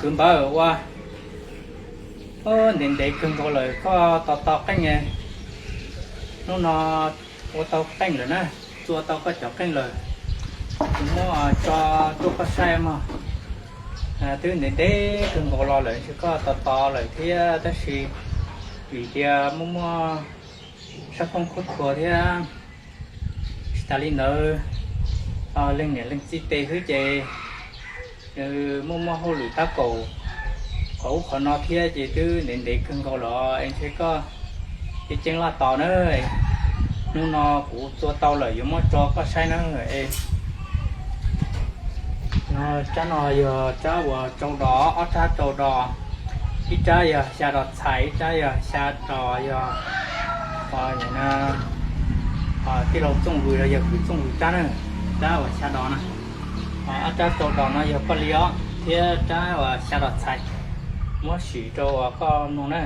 Kwv npawg, ua ntev ntev kawg nkaus lawm koj tos tos qeej. Hnub no ua tau qeej lawm na, txua tau koj cov qeej lawm, kuv muab tso tuaj koj saib mog. Twb ntev ntev kawg nkaus los lawm ntshe koj tos tos lawm thiab, tab sis vim tias muaj muaj sab phooj khuab thuas thiab, tsis tas li ntawd, leej niam leej txiv tes xwb ces nws muaj muaj hauj lwm tab kaum qhov ub qhov no thiab ces twb ntev ntev kawg nkaus los es ntshe koj ceeb ceeb laj tos na. Hnub no kuv txua tau lawm yuav muab tso koj saib na. No, tsab no yog tsab uas tsau dos, ob tsab tsau dos, ib tsab yog xya dos txhais, ib tsab yog xya dos yog tij laug Txooj Vws los yog kwv Txooj Vws tsab na, tsab uas xya dos na. Ob tsab tsau dos no yog koj li os, thiab tsab uas xya dos txhais, muab sim rau uas koj mloog na.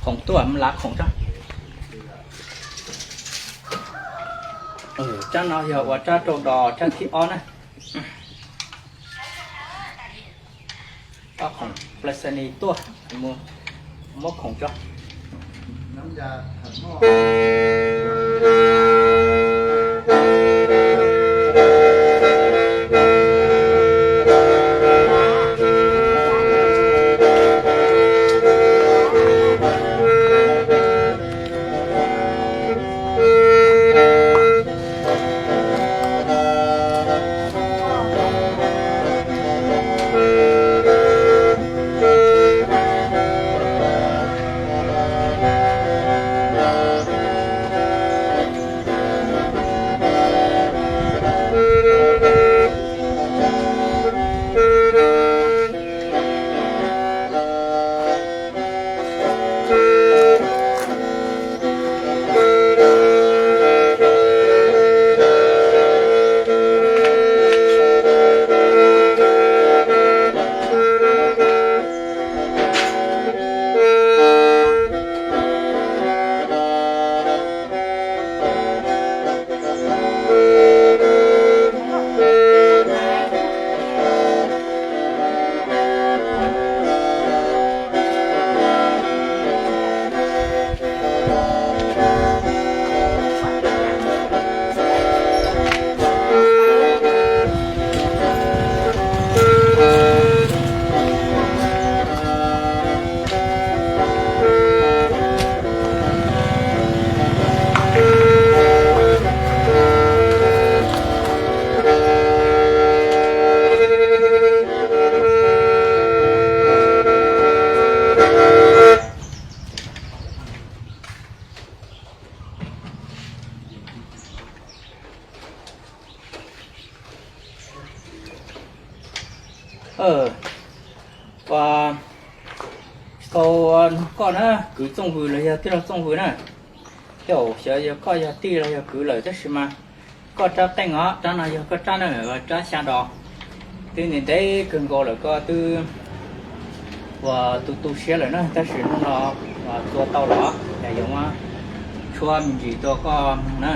Khoom tuaj, lav khoom tso. Tsab no yog ua tsab rau dos tsab thib ob na. Ob khoom plas xas nis tuaj, muab khoom tso. Ua, tsis tau nug koj na, kwv Txooj Vws los yog tij laug Txooj Vws na. Tej zaum xyov yog koj yog tij los yog kwv lawm tab sis mas koj rab qeej os, rab no yog koj rab na, rab xya dos. Twb ntev ntev kawg nkaus lawm koj twb ua tu tu siab lawm na, tab sis hnub no ua txua tau los, ces yuav muab tshuab me ntsis rau koj mloog na.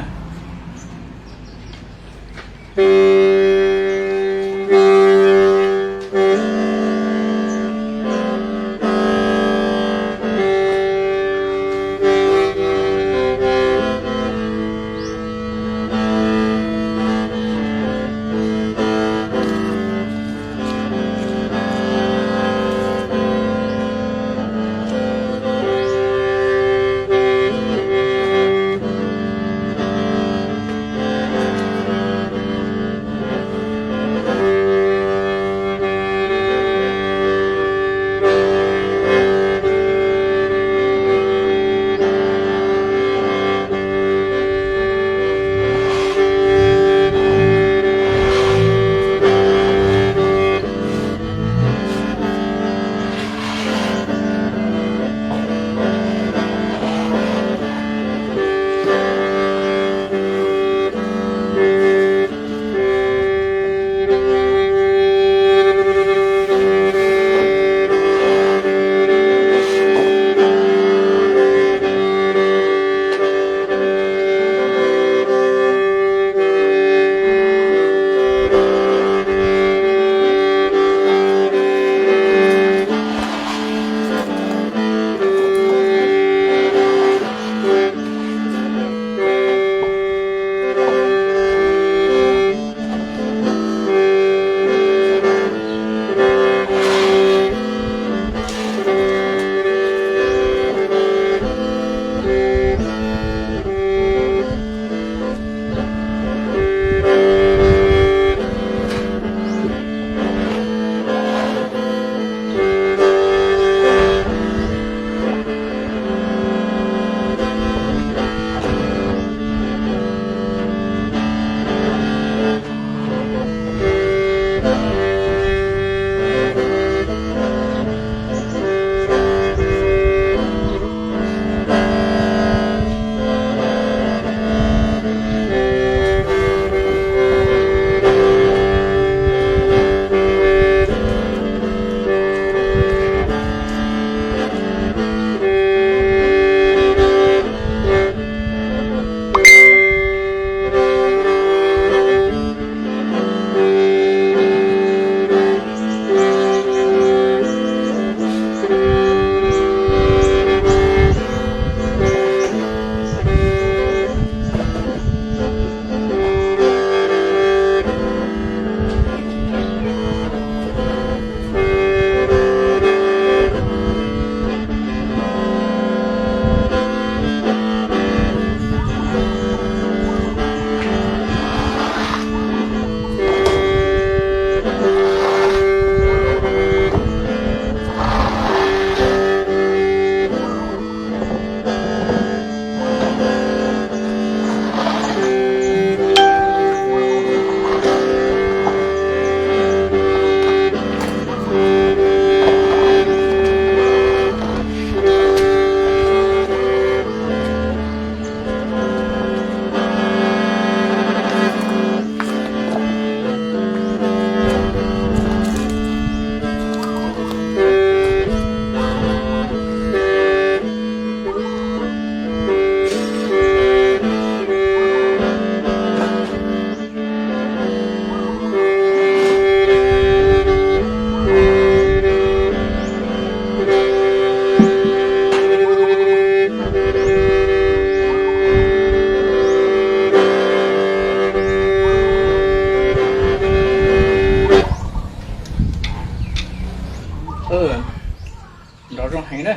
Nrov zoo heev na,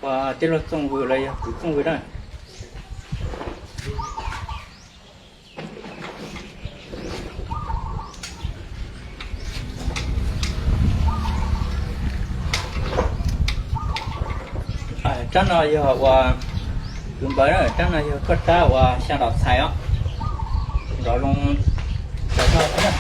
ua tij laug Txooj Vws los yog kwv Txooj Vws na. Rab no yog ua kwv npawg na, rab no yog koj rab ua xya dos txhais os. Nrov zoo, nrov zoo na.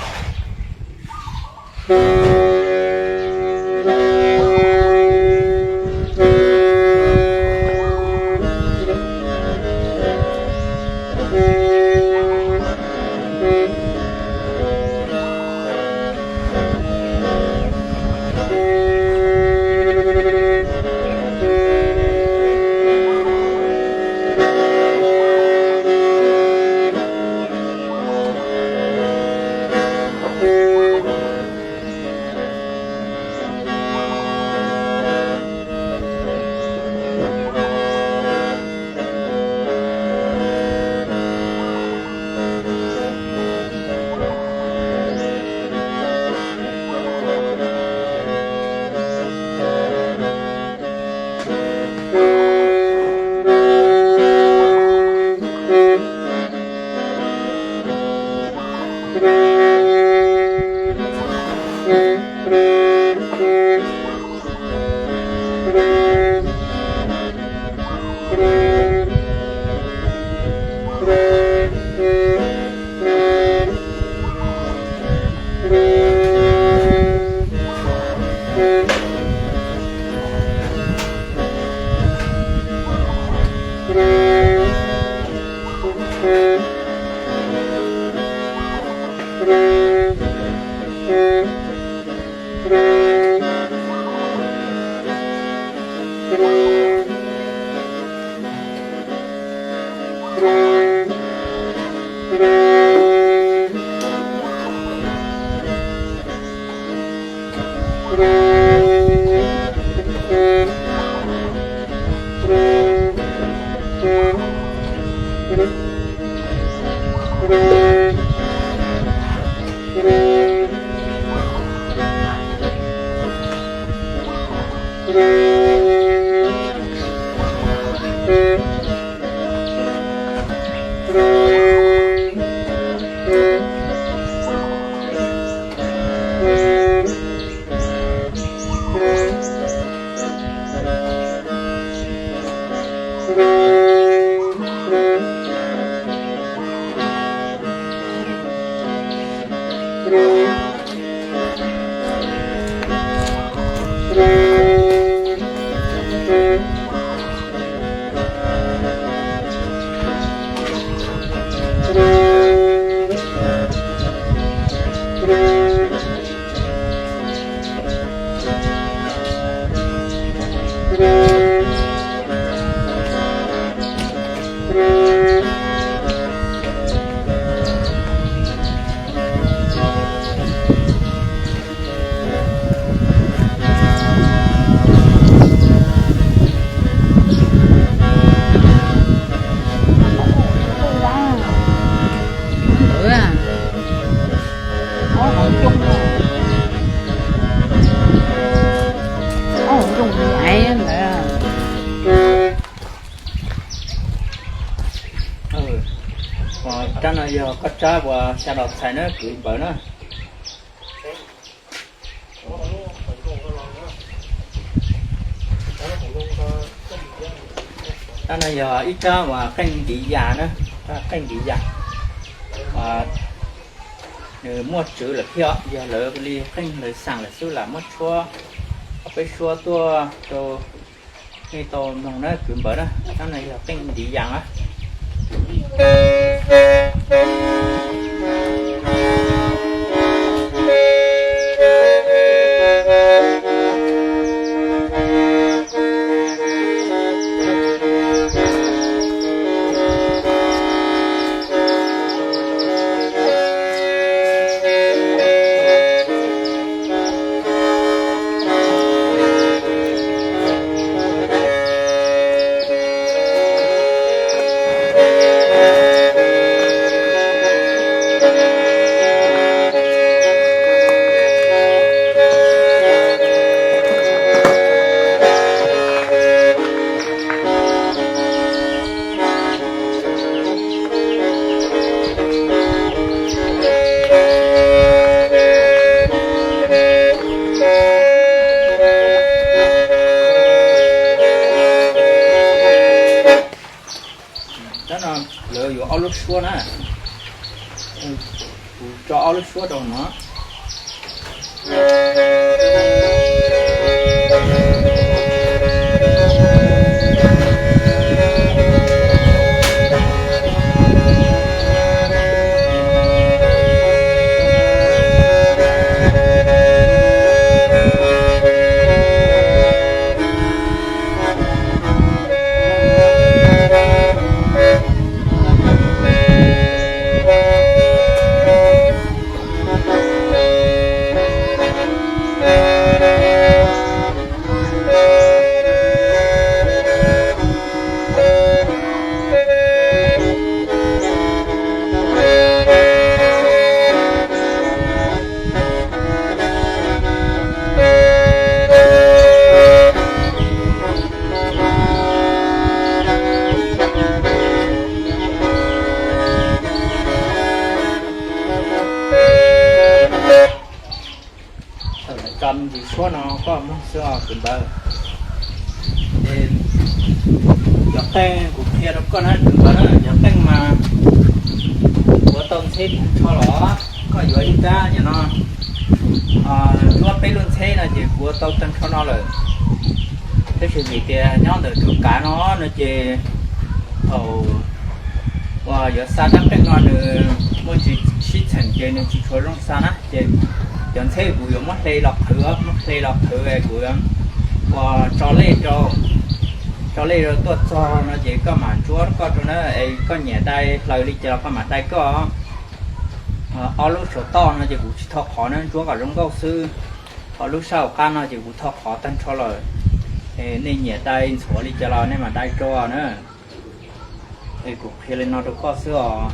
Tsab no yog koj tsab uas xya los txhais na kwv npawg na. Tsab no yog ib tsab uas qeej ntiv yas na, tsab qeej ntiv yas. Nws muaj tswv lawm thiab, yog lawv li qeej lawv xaas lawm xwb lam muab tshuab, peb suab tuaj rau nej tau mloog na kwv npawg na. Tsab no yog qeej ntiv yas na. Tsab no lawv yuav ob lub suab na. Kuv tso ob lub suab rau no. Tso me ntsis suab no koj mloog xwb os kwv npawg. Es cov qeej kuv qhia rau koj na kwv npawg na, cov qeej mas kuv tau ntxheb tag nrho los, koj yuav ib rab yam no, yuav peb lub ntxheb no ces kuv tau tag nrho no lawm. Tab sis vim tias nyob ntawm tus kav no no ces thaum uas yuav xa rab qeej no nws muaj ntsis sib txheem ces nws tsis tshua zoo xa na ces cov ntxheb kuv yuav muab hle los qhwv, muab hle los qhwv kuv ua tso lej rau, tso lej rau tuaj txog no ces koj mam ntsuab koj rau na, es koj nyiam dai hlaws li cas los koj mam dai koj. Ob lub saum toj no ces kuv tsis tho qhov na, ntsuab kom zoo nkauj xwb. Qhov lub sij hawm qab no ces kuv thauj qhov tag nrho lawm. Nej nyiam dai ntxhuav li cas los nej mam dai rau na. Es kuv qhia li no rau koj xwb os.